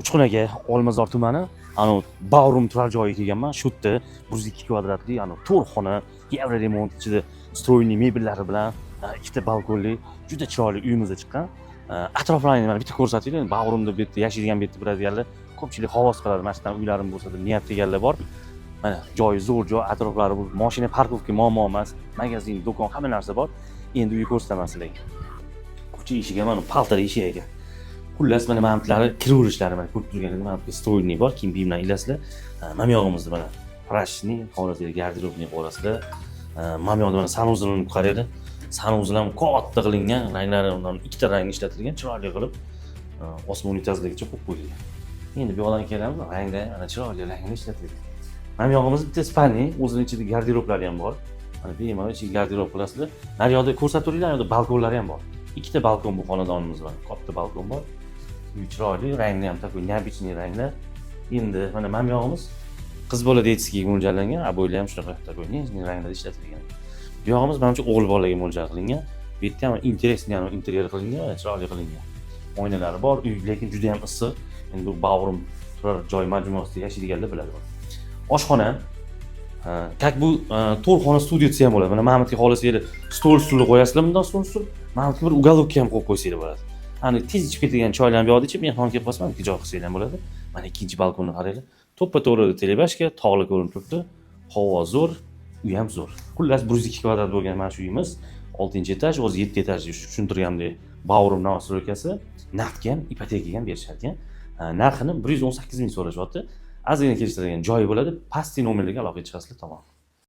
Uchqun aka, Olmazor tumani, anavi Bag'rum turar joyiga kelganman. Shu yerda 102 kvadratli, anavi to'rt xona, евроремонт, ichida встроенный mebellari bilan, ikkita balkonli, juda chiroyli uyimizda chiqqan. Atroflarini mana bitta ko'rsatinglar. Bag'rumda bu yerda yashaydigan, bu yerda biladiganlar ko'pchilik havas qiladi, mana shu yerdan uylarim bo'lsa deb niyat deganlar bor. Mana joyi zo'r joy, atroflari bu moshina парковка muammo emas, magazin, do'kon, hamma narsa bor. Endi uyni ko'rsataman sizlarga. Ko'cha eshigi mana paltar eshik ekan. Xullas, mana butlari kiraverishlari, mana ko'rib turganingiz, mana bu встроенный bor, keyin biyimdan ilasizlar. Mana bu yog'imizda mana прачечный xonasida, гардеробный xonalasida. Mana bu yoqda mana санузел ini qaranglar. Санузел ham katta qilingan, ranglari undan ikkita rang ishlatilgan, chiroyli qilib, osmon unitazligicha qo'yib qo'yilgan. Endi bu yoqdan kelamiz, rangda mana chiroyli rangda ishlatilgan. Mana bu yog'imiz bitta спальный, o'zini ichida garderoblari ham bor. Mana bemalol ichiga garderob qilasizlar. Naryoqda ko'rsatib turinglar, yoqda balkonlari ham bor. Ikkita balkon bu xonadonimiz bor, katta balkon bor. Uy chiroyli, rangni ham такой необычный ranglar. Endi mana bu yog'imiz qiz bola детский ga mo'ljallangan, обои lar ham shunaqa такой нежный ranglarda ishlatilgan. Bu yog'imiz manimcha o'g'il bolaga mo'ljal qilingan. Bu yerda ham интересный interyer qilingan, mana chiroyli qilingan. Oynalari bor, uy lekin juda ham issiq. Endi bu Bag'rum turar joy majmuasida yashaydiganlar biladi. Oshxona, как bu to'rt xona studiya desa ham bo'ladi. Mana Mahmudga xohlasanglar stol stulni qo'yasizlar, bundoq stol stul. Mahmudga bir уголок ka ham qo'yib qo'ysanglar bo'ladi. Hani tez ichib ketadigan choylarni bu yoqda ichib, mehmon kelib qolsa, mana bu joy qilsanglar ham bo'ladi. Mana ikkinchi balkonni qaranglar. To'ppa to'g'ri телебашка, tog'lar ko'rinib turibdi. Havo zo'r, uy ham zo'r. Xullas, 102 kvadrat bo'lgan mana shu uyimiz 6-etaj, o'zi 7 etaj tushuntirgandek Bag'rum новостройка si naqdga ham, ipotekaga ham berishar ekan. Narxini 118 ming so'rashyapti. Ozgina kelishtiradigan joyi bo'ladi. Pastki nomerlarga aloqaga chiqasizlar, tamom.